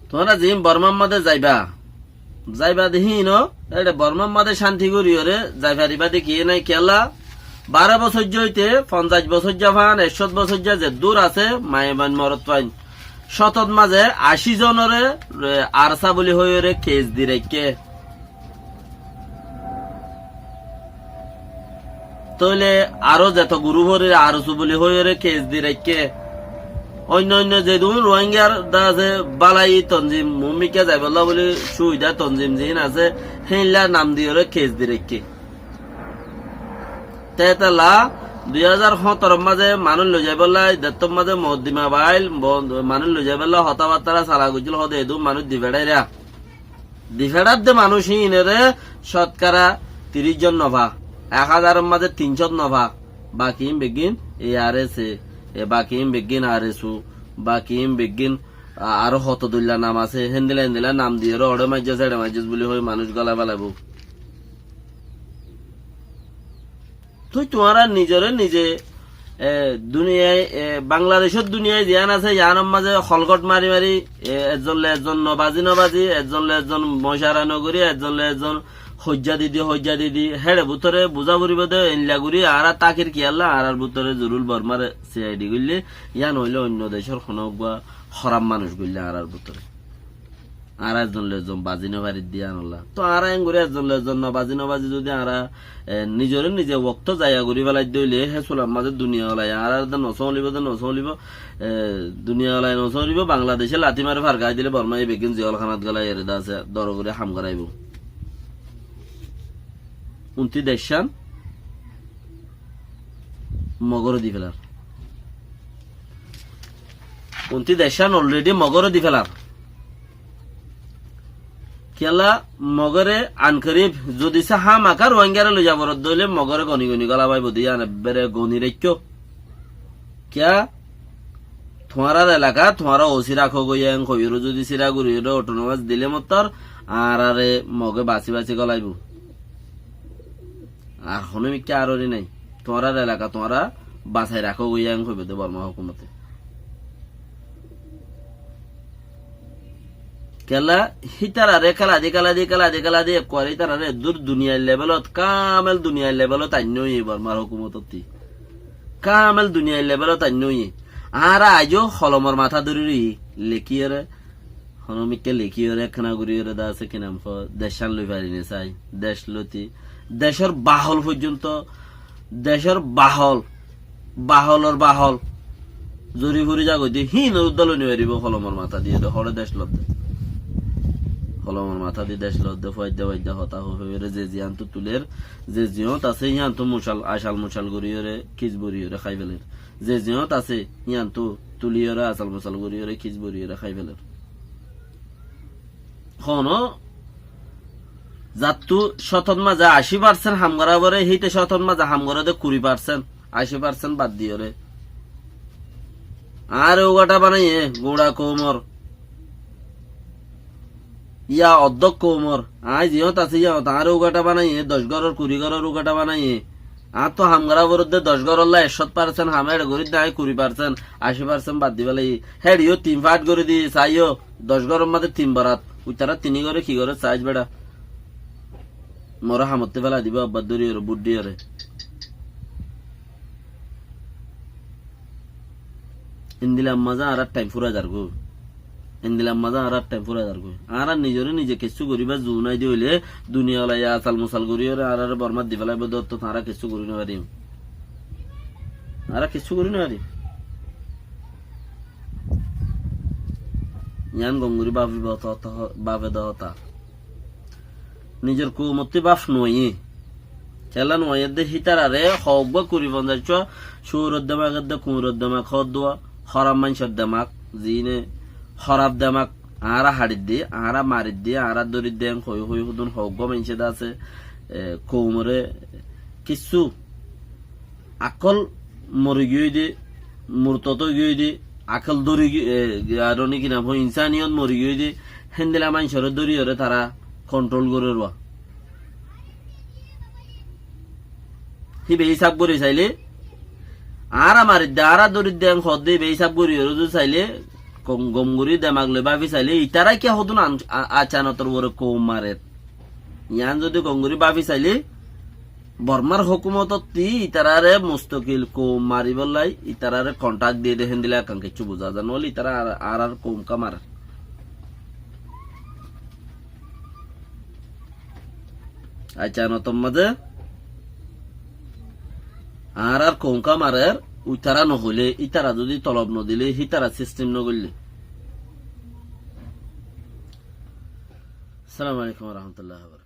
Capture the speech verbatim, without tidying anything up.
Tuáñra ziín Bormár mazé zaiba, zaiba de híin ó, eçe Bormár mazé cánti goríyoré zai faribá de kiyé nái kiyólla, baró bosóijja óite fonzaic bosóijja fán, ekcót bosóijja zeddúr asé, maiyafuain morotfuain, cótot mazé ací zonoré, e, ARSA buli hoiyóre kes di raikké. Tóile aró zeto gurúp óre ARSA buli hoiyóre kes di raikké. Oinno oinno zedún Ruáingar de asé bálai tonzim, muúmikká zaibollá buli cúida tonzim ziín asé, héinlla nam diyoré kes di raikké. Te étella dui házar hóñtoror mazé manúic loizaibólla, dettór mazé mokoddima baáil, bo-, manúic loizaibólla hotábattára sala goijjíl hoóde edún manúic di feçáira. Di feçár de manúic híinoré cótkara tiríc zon nofá, ek házaror mazé tin cót nofá, bakiín beggín e ARSA, e bakiín beggín ARSU, bakiín beggín a-, aró hoto dóilla nam asé, héndilla héndilla nam diyoré oçé maijjós, eçe maijjós buli hoi manúic gólai felaibóu. Tói tuáñra nizoré nize, e, duniyai, e, Bangladecór duniyai ziyán asé, yiánor mazé holgot mari mari, e, ezzon loi ezzon nobazi nobazi, ezzon loi ezzon mocara nogorí, ezzon loi ezzon hoijja didi, hoijja didi, héçe bútore buzá foribó de, eilla gorí añára tákir kiyólla, añárar bútore zorur Bormáre CID goillé, yián óile oinno decór honó uggúa hóraf manúic goillé añárar bútore. Añára ezzon loi ezzon bazi nofarir de yíanolla. Tóu añára engorí ezzon loi ezzon nobazi nobazi zodi añára, e, nizoré nize wokto zaya gorí felaidde óile, hé sular mazé duniyawalai añárar de nosómolibó de nosómolibó, e, duniyawalai nosómolibó, Bangladecé lati mari fargai dile Bormá e beggín ziyólkanat gólai ere de asé, dor gorí ham goráibou. Untí deccán Mogoré di felar. Untí deccán already Mogoré di felar. Kiyólla Mogoré ankorib zodi sá hámaka Ruáingaré loiza foredde óile Mogoré goni goni gólai faibou de yían ebbere goni raikkó. Kiyá? Tuáñrar elaka tuáñra ósi rakó goi en hoiyóre zodi sira goríyoré autonomous dile mottor añárare Mogé basi basi golaibóu. Ar honó mikká arori nái. Tuáñrar elaka tuáñra basai rakó goi en hoibó de Borma hókumote. Kiyólla hítarare kéladi kéladi kéladi kéladi ekkuare hítarare eddur duniyair levelot, kamel duniyair levelot ainné óiye Bormar hókumotottí. Kamel duniyair levelot ainné óiye. Añára aijó holomor matá dóri roi lekíyore, honó mikká lekíyore, ekkena goríyore de asé ki nam hoó, decán loi fari né sai, dec loti, decór bahol foijjonto, decór bahol, baholor bahol zori fori zagói de, híinor uddá loi no faribó holomor matá diyé de, hoçé dec lodde. Holomor matá di dec lodde, fuaidda fuaidda hotá hoi hoiyóre ze ziyántu tuler, ze ziyót asé yíantu mucal, acal mucal goríyore, kis boriyore hái feler. Ze ziyót asé yíantu tuliyore, acal mucal goríyore, kis boriyore hái feler. Honó zattu cótot mazé ací parsent ham gorá foré, híte cótot mazé ham goré de kuri parsent, ací parsent bad diyore. Añáre ugathá banaiyé guñça koumor, yá oddók koumor, aññí ziyót así yót, añáre ugathá banaiyé, doc góror, kuri góror ugathá banaiyé. Añáttu ham gorá foredde doc górolla ekcót parsent ham éçe gorí de, aññí kuri parsent, ací parsent bad di félaiyi. Héçe yó tin fáth gorí di saiyó, doc góror mazé tin borat. Uitará tini góre ki goré saáis beça? Moré hamottú félai dibá, abbar dóri oré, bút di oré. Endilla mazé añárar thaim fúrai zargói. Endilla mazé añárar thaim fúrai zargói. Añára nizoré nize kessú goríbar zu nái de óile, duniyawalai asal musal gorí oré añáraré Bormát di félaibó de, ottót añára kessú gorí no farim. Añára kessú gorí no farim. Yián gom gorí báfiba, hotá, hotá, báfe de hotá. Nizor koumottí báf nuaiyé. Kiyólla nuaiyé de hítararé hoggúa kuri fonzaiccúa cúror demak edde, kuñror demak hoódduwa, hóraf maincór demak, ziíne hóraf demak, añára haçidde, añára maridde, añára dóridde, en hoi hoi hudún hoggúa maincé de asé, e, koumoré kissú Akkól mori giyói de, murtot ói giyói de, akkól dóri gi-, e, ar oni ki nam hoó, insániyot mori giyói de, héndilla maincóre dóriyoré tará konthról gorér wa. Híba hísab gorí sailé, añára maridde, añára dóridde en hoódde híba hísab goríyoré zodi sailé, Gom, gom gorí demak loi báfi sailé, itará kiyá hodún an-, a-, Acanotor uore koum marer? Yián zodi gom gorí báfi sailé, Bormar hókumotottí itaráre mustokil koum maribólla, itaráre kontrak diyé dé héndilla ekkán kiccú buzá za. Noóile itará añár, añárar koum kiyá marer? Acanotor mazé añárar koum kiyá marer, uitará nohoilé, ítara zodi tolob nodilé, hítara sistem nogoillé. Assalamu alaikum wa rahmatullahi wa barakatuhu.